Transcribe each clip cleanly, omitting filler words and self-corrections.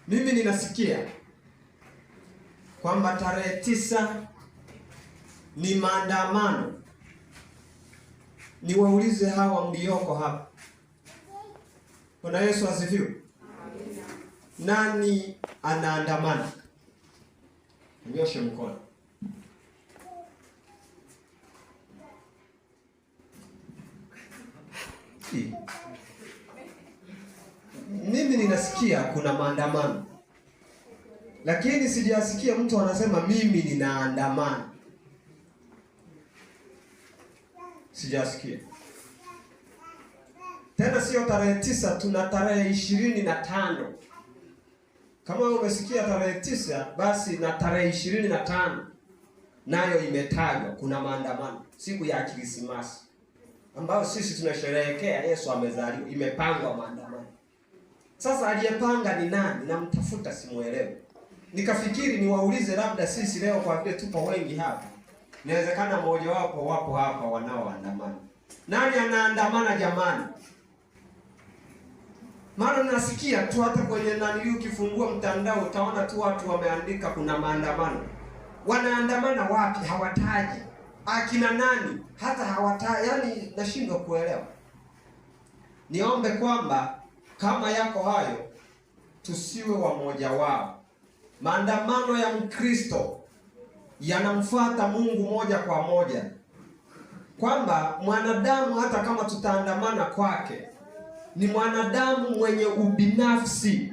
Mimi ninasikia kwamba tarehe 9 ni maandamano. Niwaulize hawa mlioko hapa. Bwana Yesu asifiwe. Nani anaandamana? Nyoshe mkono. Mimi ninasikia kuna maandamano, lakini sijasikia mtu anasema mimi ninaandamana. Sijasikia. Tena sio tarehe 9, tuna tarehe 25. Kama umesikia tarehe 9, basi na tarehe 25 nayo imetajwa kuna maandamano, siku ya Krismasi ambayo sisi tunasherehekea Yesu amezaliwa, imepangwa maandamano. Sasa aliyepanga ni nani? Namtafuta simuelewi. Nikafikiri niwaulize labda sisi leo kwa vile tupo wengi hapa, inawezekana mmoja wapo wapo hapa wanaoandamana. Nani anaandamana jamani? Maana nasikia tu hata kwenye nani, ukifungua mtandao utaona tu watu wameandika kuna maandamano. Wanaandamana wapi? Hawataji. Akina nani? Hata hawataji. Yaani nashindwa kuelewa. Niombe kwamba kama yako hayo tusiwe wamoja wao. Maandamano ya Mkristo yanamfuata Mungu moja kwa moja. Kwamba mwanadamu hata kama tutaandamana kwake ni mwanadamu mwenye ubinafsi.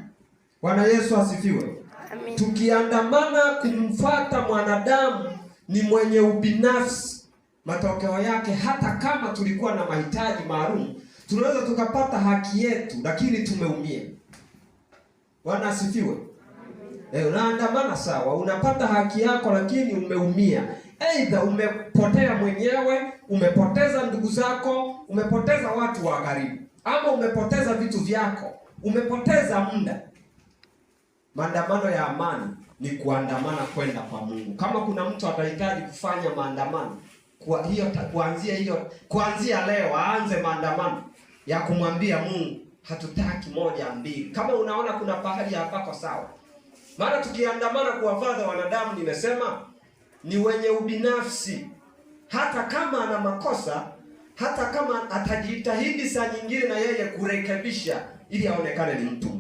Bwana Yesu asifiwe. Amen. Tukiandamana kumfuata mwanadamu ni mwenye ubinafsi, matokeo yake hata kama tulikuwa na mahitaji maalum tunaweza tukapata haki yetu, lakini tumeumia. Bwana asifiwe. Unaandamana sawa, unapata haki yako, lakini umeumia. Aidha umepotea mwenyewe, umepoteza ndugu zako, umepoteza watu wa karibu, ama umepoteza vitu vyako, umepoteza muda. Maandamano ya amani ni kuandamana kwenda kwa Mungu. Kama kuna mtu atahitaji kufanya maandamano, kwa hiyo kuanzia leo aanze maandamano ya kumwambia Mungu hatutaki 1 2. Kama unaona kuna pahali hapako sawa. Maana tukiandamana kuwafuata wanadamu, nimesema ni wenye ubinafsi. Hata kama ana makosa, hata kama atajitahidi saa nyingine na yeye kurekebisha ili aonekane ni mtu mzuri.